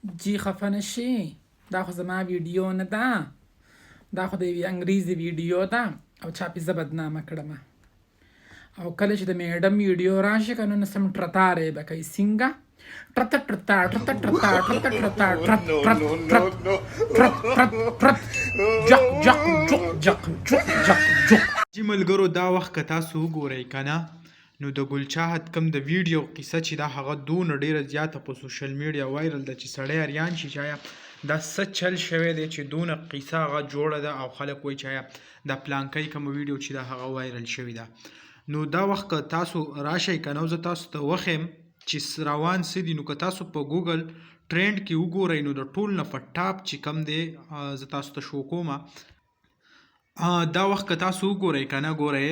جی خفه نه شي، دا خو زما ویډیو نه ده، دا خو د یوې انګریزې ویډیو ده او چا پې زه بدنامه کړم. او کله چې د میډم ویډیو راشي که نه، نو سم ټرتارې به کوي. څنګه ټرته ټرتا ټرته ټرتا ټرته ټرتا ټرت ټرت ټرت ټرت ټرت ټرت جق جق جق جق جق جق جق. جی ملګرو، دا وخت که تاسو وګورئ کنه، نو د ګلچاهت کوم د ویډیو قصه چې دا هغه دونه ډیره زیاته په سوشل میډیا وایرل ده چې سړی اریان شي چې آیا دا څه چل شوی دی چې دونه قصه هغه جوړه ده او خلک وایي چې آیا دا پلانکی کومه ویډیو چې دا هغه وایرل شوې ده. نو دا وخت که تاسو راشئ کنه، زه تاسو ته وښیم چې روان څه دي. نو که تاسو په ګوګل ټرینډ کې وګورئ، نو د ټول نه په ټاپ چې کم دی، زه تاسو ته شو کوم. دا وخت که تاسو وګورئ کنه، ګورئ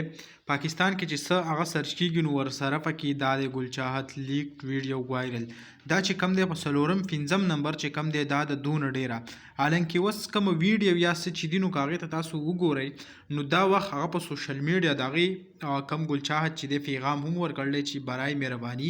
پاکستان کې چې څه هغه سرچ کیږي، نو ورسره پکې دا دی ګلچاهت لیک ویډیو وایرل، دا چې کم دی په څلورم پنځم نمبر چې کم دی دا د دونه ډیره. حالانکه اوس کوم ویډیو یا څه چې دي، نو که هغې ته تاسو وګورئ، نو دا وخت هغه په سوشل میډیا د هغې کم ګلچاهت چې دی پیغام هم ورکړلی چې برای مهرباني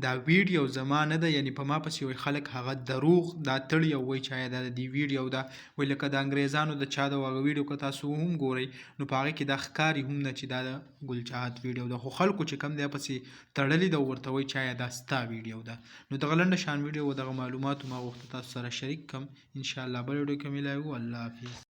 دا ویډیو زما نه ده، یعنی په ما پسې وایي خلک هغه دروغ دا تړي او وایي چې آیا دا د دې ویډیو ده. وایي لکه د انګریزانو د چا د هغه ویډیو که تاسو هم ګورئ، نو په هغې کې دا ښکاري هم نه چې دا د ګلچاهت ویډیو ده، خو خلکو چې کم دی پسې تړلې ده او ورته وایي چې آیا دا ستا ویډیو ده. نو دغه لنډه شان ویډیو و، دغه معلوماتو ما غوښته تاسو سره شریک کم. انشاءالله بل ویډیو کې ملایو. الله حافظ.